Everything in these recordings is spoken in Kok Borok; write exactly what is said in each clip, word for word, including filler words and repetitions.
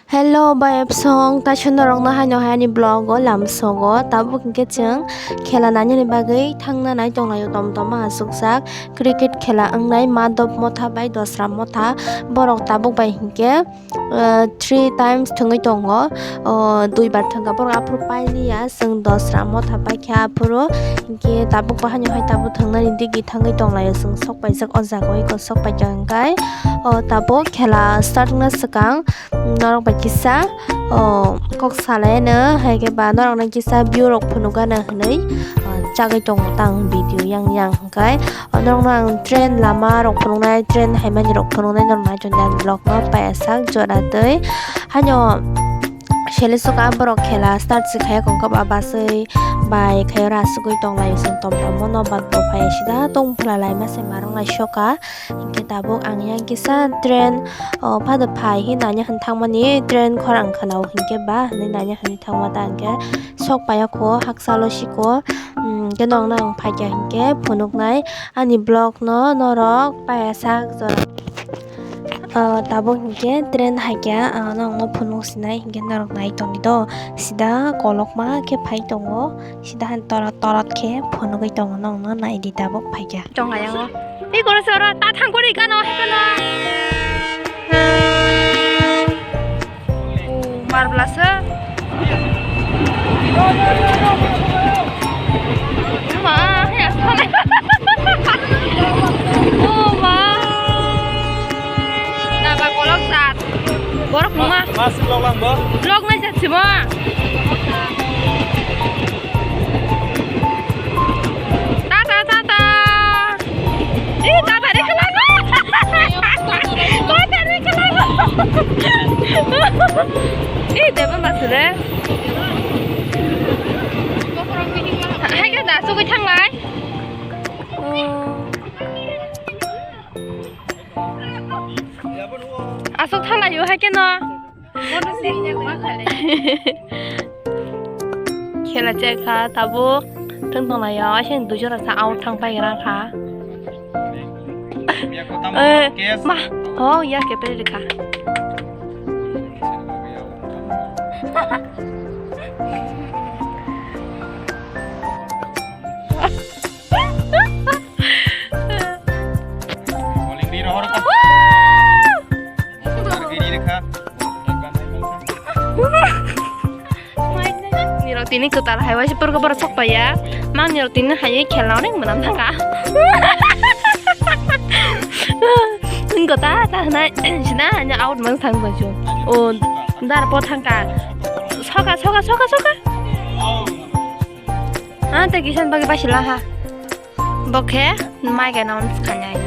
Hello, bai absong, taisonda rokno haino hai ani vlog o lamsogo. Tabuk hinkhe chwng khela nainani bagwi thangna nai tonglaio, tom tom aswkjak cricket khela wngnai Madhop Motha bai Dosra Motha. Borok tabuk bai hinkhe, uh, three times thwngwi tongo. Uh, duibar thwngkha borok, aphuru pailiya, chwng Dosra Motha paikha aphuru. Hinkhe tabuk bo haino hai tabuk thwngnani digi thangwi tonglaio, chwng sok paijak o jaga o, eko sok paikha hwnkhe, o tabuk khela start wngna swkang norok bai kisa, o, kok salaino, hai khe ba norokno kisa view rok phunukgana hwnwi, o, chagwi tongo tang video yang yang hwnkhe, o, norokno ang train lama rok phunuknai, train haimani rok phunuknai norok nai tongdi ani vlog no paiya sak jora twi haino. Sele suka borok khela start se khaya kongkha ba baswi bai khayo rasugwi tonglaio, chwng tom tom no bat bo phai sida tong phalai ma se marwng lai soka. Hinkhe tabuk ang yang kisa train, o, phado phai hinwi nanya hwn thangmani, train khorang khwnao hinkhe ba hinwi nanya hwnwi thangma ta hinkhe sok paiya kho, hakchalo siko. Hinkhe nokno ang phaikha hinkhe phunuknai ani vlog no norok paiya sak jora. O, tabuk hinkhe train haikha, o, nokno phunuk sinai hinkhe norok nai tongdi do, sida kolokma khe phai tongo. Sida han torot torot khe phunugwi tongo, nokno naidi tabuk phaikha. Tong ayango. Ei koro soro ta thang kori gano hai kono. O, mar blasa. Ma, ya, sana. O, ma. Naba kolok sat. Borok numa. Mas vlog lang bo. Vlog nai jat simo. Tata, tata. Eh, tata ni kelang. Tata ni kelang. Eh, deba masure. Hai ka da sugui thanglai. Oh. Asok thalaio hai keno. Khela chekha tabuk thwng tonglaio, aseng dui jora sa out thang pai gra kha. Eh, ma, oh, ya ke peri kha. Nirok tini kwtal hai waisa purgo borok sok paiya. Mang nirok tini hai khela onek mwnam thangka. Wngko ta ta hwnai sina hanya out mang thang tongo. O dar po thangka. Soka soka soka soka. Ah, tei kisan bagwi baisila ha. Bo khe mai gana on khanai.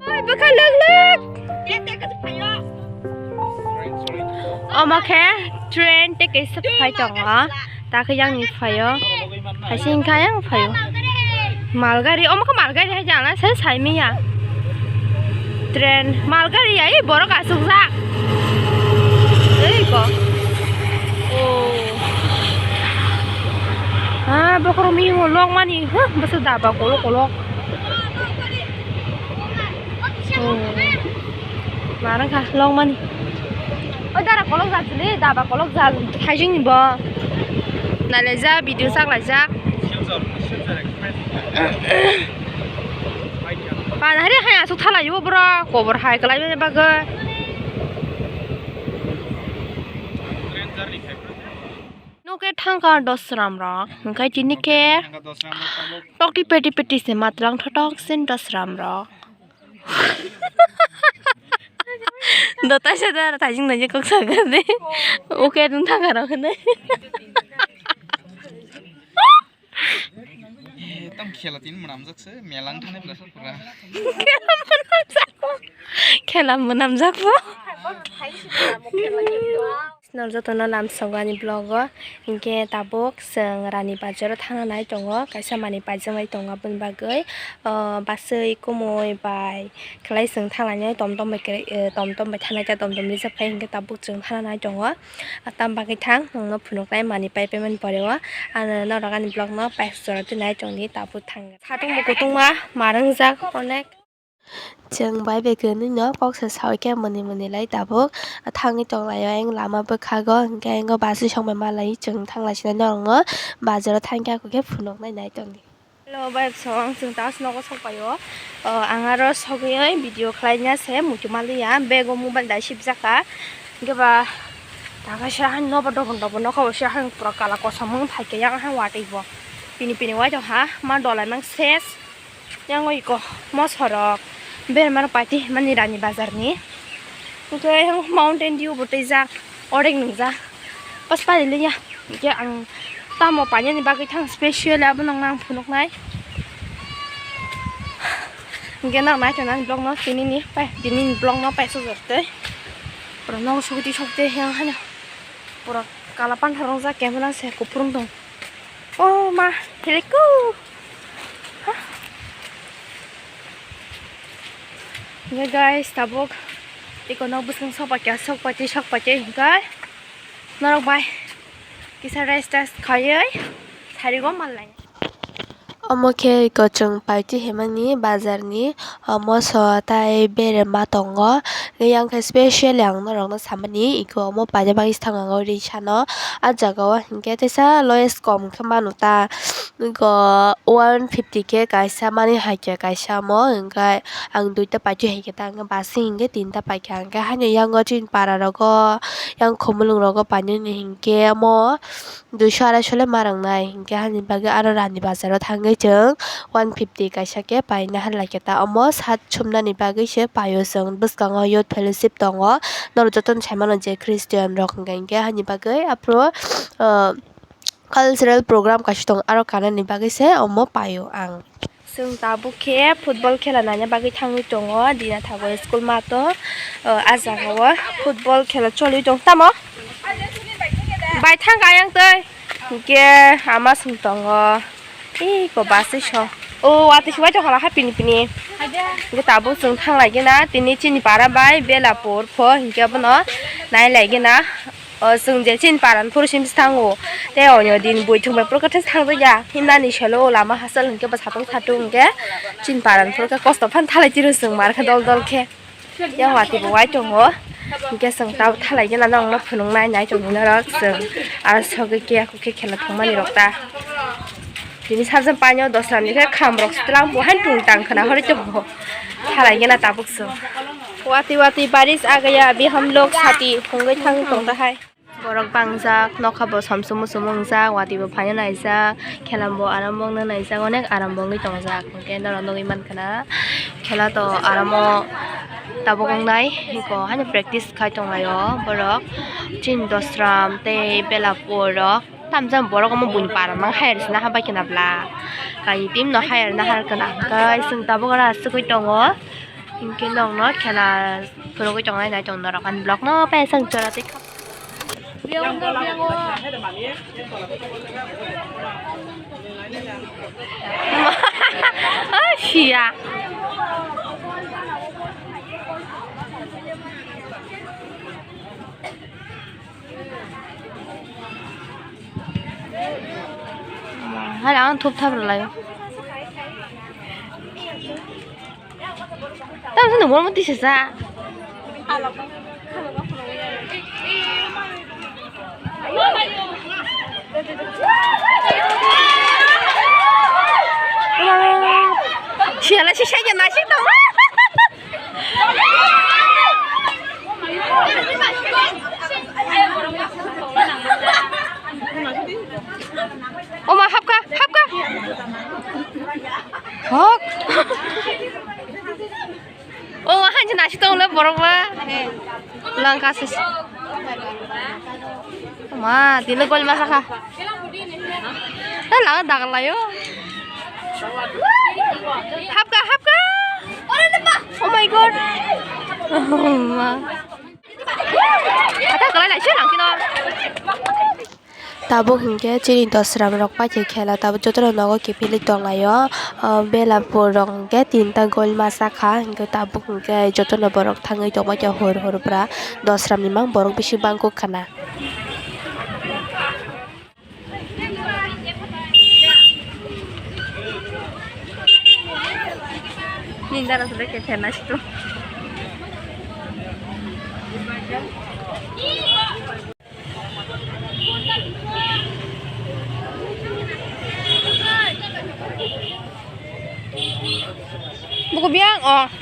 Oi, bwkha lwk lwk. Omo khe train tei kaisa phai tongo. Ta khe yang ni phaio. Hai se wngkha yang phaio. Malgari, omo khe malgari hai jana se sai manya. Train, malgari ya, ei borok asukjak. Ei ko. Oh. Ah, bokhorok miyungo lokmani, huh, bwswk daba kolok kolok. Oh. Marang kha lokmani. O dara kolok jak sili, daba kolok jak thaijing ni bo. Nale ja video sak lai jak. Panari hai asuk thala yo bro, kobor hai kalai bagwi. Nuke thangka dosram rok, hingkai tini ke tokti peti peti se matlang thotok sin dosram rok. Dota se dara thajing thajing kok sagani. Uke dun thangka rok hinai. Tam khela tin mwnamjak se, melang thane bela pura. Khela mwnamjak. Khela mwnamjak bo. Norok jotono lamsongo ani vlog o. Hinkhe tabuk chwng Rani Bazar o thangna nai tongo, kaisa manwi paijak nai tongo, aboni bagwi, o, baswi kumui bai khlai chwng thanglainai, tom tom bai kwrwi, eh, tom tom bai thanglaijak, tom tom rijak phai hinkhe tabuk chwng thangna nai tongo. Ah, tam bagwi thang, nwngno phunuknai manwi pai paimani pore o, ano norok ani vlog no paisuk jora twi nai tongdi, tabuk thang. Satung bo kutungma, ma rwngjak onek. Chwng bai bai kwnwi no kok se sawi khe mwnwi mwnwi lai tabuk thangwi tong lai o, ayang lama bwkhago, hinkhe ayang o bus song bai ma lai chwng thang lai sinai norok no bazar o thang khe, ako khe phunuknai nai tongdi. Hello, bai song, chwng ta nogo sok pai o. O, ang aro sogwi video khlai ya se muitu ma liya, bag o mobile dai sibjak kha. Hinkhe ba ta khe sra han nobo dobon dobon nokha bo sra han pura kala kosom wng phai khe yang han watwi bo. Pini pini wai tong ha, ma dolai mang ses. Yang o iko mosorok berma rok paiti mani Rani Bazar ni. Hinkhe yang Mountain Dew bo twijak, orek nungjak. Pas pari liya. Hinkhe ang tamo painani bagwi thang special abono ang phunuknai. Hinkhe norok naitonani vlog no tinini pai, tinini vlog no paisuk jor tei. Pura nogo sogwi twi sok tei yang hano. Pura kala pantha rongjak camera se kuphur wng tong. Oh ma, hiliku. Hah? Hinkhe guys, tabuk iko nok bwswng sok paikha, sok paiti, sok paiti hinkhe norok bai kisa rest test khaiwi sarigo manlai. Omo khe iko chwng paiti himani bazar ni. Omo so tai berema tongo. Yang khe specially ang norok no samani, iko omo paina bagwi thang ang o ri sano. Ah jaga o hinkhe teisa lowest kom khe manu ta, iko one fifty khe kaisa mani hai khe kaisa omo, hinkhe ang duita paiti hai khe ta, hinkhe bus hinkhe tinta paikha, hinkhe haino yang o chini para rogo, yang khumulwng rogo painani hinkhe omo. Duiso araisole ma rwngnai, hinkhe hani bagwi aro Rani Bazar o thangwi chwng one fifty kaisa khe paina hwnlai khe ta, omo sat sumnani bagwi se paio chwng. Bwskango Youth Fellowship tongo, norok jotono saimano je Christian rok hinkhe, hinkhe hani bagwi aphuru, ah, cultural program kaisa tongo, aro kanani bagwi se omo paio ang. Chwng tabuk khe football khela naina bagwi thangwi tongo, Dina Thakur school mato. O, ah jaga o football khela choliwi tong tamo? Bai thang kha ayang twi. Hinkhe ama chwng tongo. Iko bus song. O, watwi se uaitongkha pini pini. Hinkhe tabuk chwng thanglaigena tini chini para bai Belapur pho hinkhe abono nailaigena. O, chwng je chini parani phuru simi thango. Tei onyo din buithum bai phuru khe thangjak ya. Himnani selo o lama hachal hinkhe bo satung satung hinkhe chini parani phuru khe kosto phan thalai tiro chwng mar khe dol dol khe. Yang watwi bo wai tongo. Hinkhe chwng tabuk thalai gena nokno phunuknai nai tongwi norok chwng. Aro sogwi khe khe khela thangmani rok ta. Tini sajak paino dosra ni khe kham rok tlang bo han tung tang khna hori tongo. Thalai gena tabuk chwng. Watwi watwi baris a gaya, abhi hum log sati phungwi thang tong ta hai. Borok bangjak, nokha bo somsum muchung wngjak, watwi bo phaina naijak, khela bo aram bo wngna naijak, onek aram bo wngwi tongjak. Hinkhe norok nugwi mankha na, khela to aramo tabuk wngnai, eko haino practice khai tonglaio borok. Chini dosram tei Belapur rok. Tamjani borok omo buini para mang hire sina habai khwna bla. Kaini team no hire na har khwna. Hwnkhe chwng tabuk oro asugwi tongo. Hinkhe nokno khela phunugwi tongnai nai tong norok ani vlog no paisang chora tei. Ah, siya. Hai, ang thup thap rwlaio. Tamo sini bol mati sesa. Siala si saya nasi tong. Oma, hapka, hapka. Hok. Oma, hanji nasi tong le borok ba. Langka sis. Ma, tini gol masa kha. Eh, lama dagal layo. Hapka, hapka. Oh my God. Oh, ma. Ata kwlai lai se nang kino. Tabuk hinkhe chini dosram rok paikhe khela tabuk jotono nogo kiphilwi tonglaio. O Belapur rok hinkhe tinta gol masa kha, hinkhe tabuk hinkhe jotono borok thangwi tongbaikha hor hor bwra dosram ni mang borok bisi bangkuk khana. Nini dara sile khe phernaisi tu. Buku biang, oh.